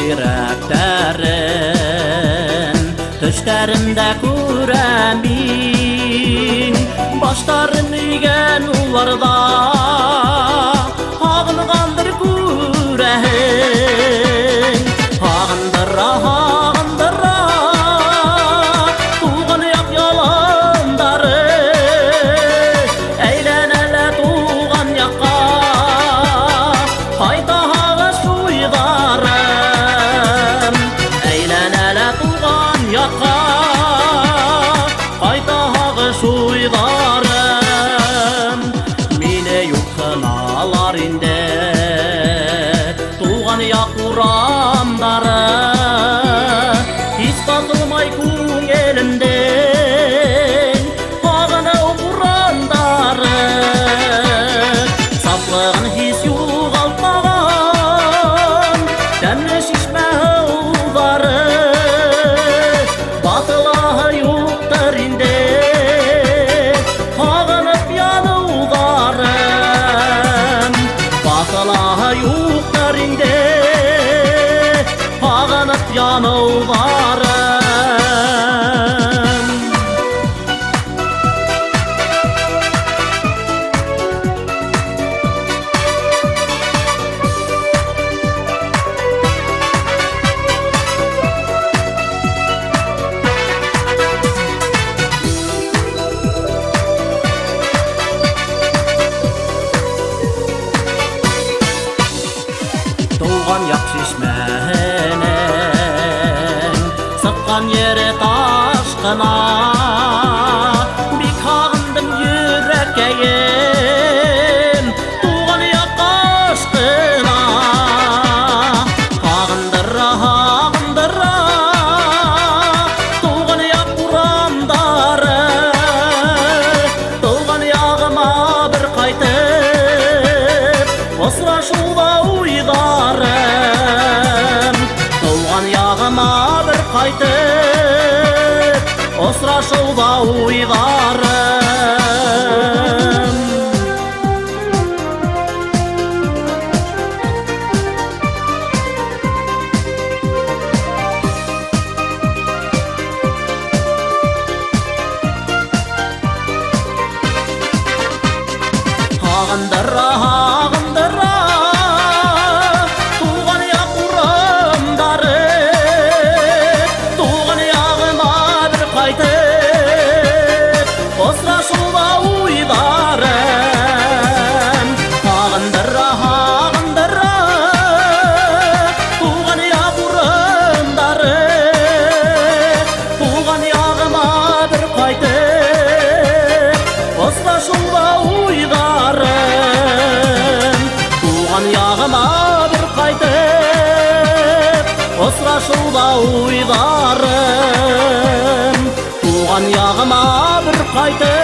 Тирәктәрен төштәремдә күрәм мин. Баштарын эйгән уларҙа һағынғандыр күрәһең. Һағындыра, һағындыра тыуған яҡ яландары, әйләнә лә тыуған яҡҡа ҡайта һағыш уйҙарым. Әйләнә лә тыуған яҡҡа ҡайта һағыш уйҙарым. Мине юҡһыналар инде тыуған яҡ урамдары, һис баҫылмай күңелемдең һағыныу бурандары. Сафлығын һис юғалтмаған тәмле шишмә һыуҙары, баҫылаһы юҡтыр инде һағынып яныуҙарым. Баҫылаһы юҡтыр инде һағынып яныуҙарым. Тыуған яҡ шишмәһенең сыҡҡан ере таш ҡына, бик һағындым йөрәкәйем тыуған яҡ ашҡына. Һағындыра, һағындыра тыуған яҡ урамдары, тыуған яғыма бер ҡайтып осрашыуҙа уйҙарым. Тыуған яғыма бер ҡайтып осрашыуҙа уйҙарым. Һағындыра, һағындыра тыуған яҡ урамдары, тыуған яғыма бер ҡайтып осрашыуҙа уйҙарым. Һағындыра, һағындыра тыуған яҡ урамдары, тыуған яғыма бер ҡайтып осрашыуҙа уйҙарым. Тыуған яғыма бер ҡайтып осрашыуҙа уйҙарым. Тыуған яғыма бер ҡайтып